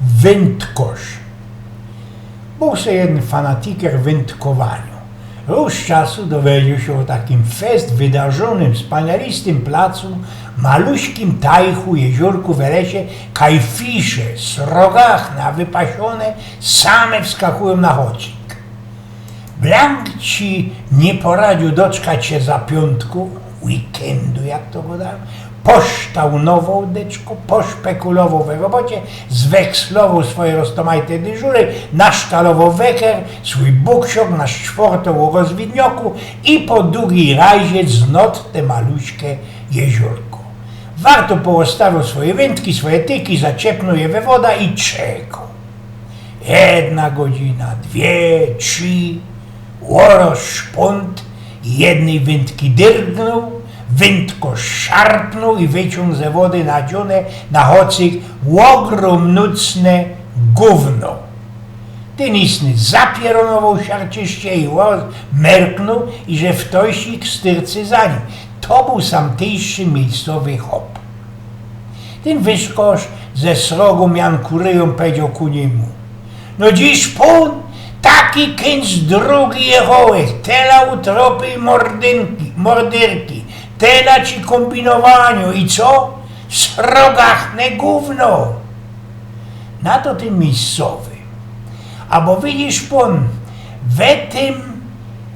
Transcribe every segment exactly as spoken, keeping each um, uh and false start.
Wędkosz. Bōł se jedyn fanatiker wędkowaniŏ. Rŏz z czasu dowiedzioł sie ô takim fest wydarzonym, wspanialistym placu, maluśkim tajchu, jeziōrku we lesie, kaj fisze, srogachne, wypasiōne, same wskachujōm na chocyk. Blank ci niy poradziōł doczkać sie zapiōntku, weekendu, jak to gŏdajōm, poształnowoł deczko, poszpekulowoł we robocie, zwekslowoł swoje roztōmajte dyżury, nasztalowoł weker, swōj buksiok, naszczwortoł ô rozwidnioku i po dugij rajzie znŏd te maluśke jeziōrko. Warto poôstawioł swoje wędki, swoje tyki, zaciepnoł je we woda i czekoł. Jedna godzina, dwie, trzi, ôroz szpōnt, jednyj wędki dyrgnōł, wędkosz szarpnoł i wyciōng ze wody nadziōne na chocyk ôgrōmnōcne gōwno. Tyn istny zapieronowoł sie arciście i ôż merknoł, iże ftoś ich styrcy za nim. To bōł sam tyjszy miyjscowy chop. Tyn wyskosz ze srogōm jankuryjōm pedzioł ku niymu: „No dziś pōn taki kync drugi jechołech, tela utropy i mordynki, mordyrki, tela ci kōmbinowaniŏ i co? Srogachne gōwno!” Na to tyn miyjscowy: „A bo widzisz pōn, we tym,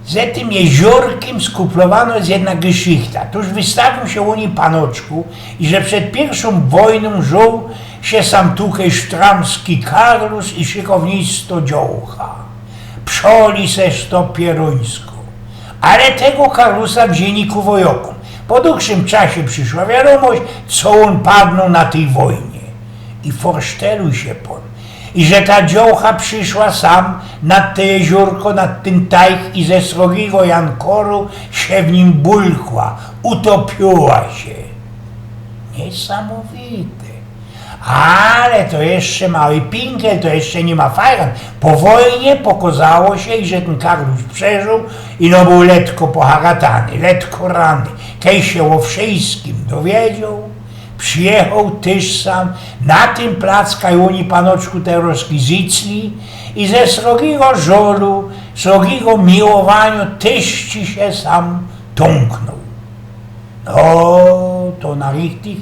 ze tym jeziōrkym skuplowano je jedna geszichta. Tōż wystawiōł sie ô ni panoczku, iże przed piyrszōm wojnōm żōł sie sam tukej sztramski karlus i szykownisto dziołcha. Przoli se sto pierōńsko. Ale tego karlusa wziyni ku wojokōm. Po dugszym czasie prziszła wiadōmość, co ôn padnōł na tyj wojnie. I forszteluj sie pōn, iże ta dziołcha prziszła sam nad te jeziōrko, nad tyn tajch i ze srogigo jankoru sie w nim bulkła, utopiła sie”. Niesamowite. Ale to jeszcze mały pinkel, to jeszcze niy ma fajran. Po wojnie pokŏzało sie, iże tyn karlus przeżōł i no bōł letko poharatany, letko rany. Kej sie ô wszyjskim dowiedzioł, przijechoł tyż sam na tyn plac, kaj ô ni panoczku terŏzki zycli, i ze srogigo żalu, srogigo miłowaniŏ tyż ci sie sam tōnknōł. „No, to na richtig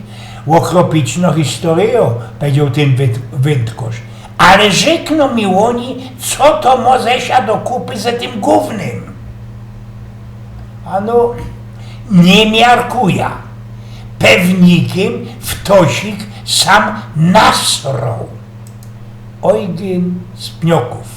ôkropicznŏ historyjŏ”, pedzioł tyn wyt-, wyntkosz. „Ale rzeknōm mi ôni, co to mo ze sia do kupy ze tym gōwnym?” „Ano, niy miarkuja. Pewnikym ftoś ich sam nasroł”. Eugyn z Pniokōw.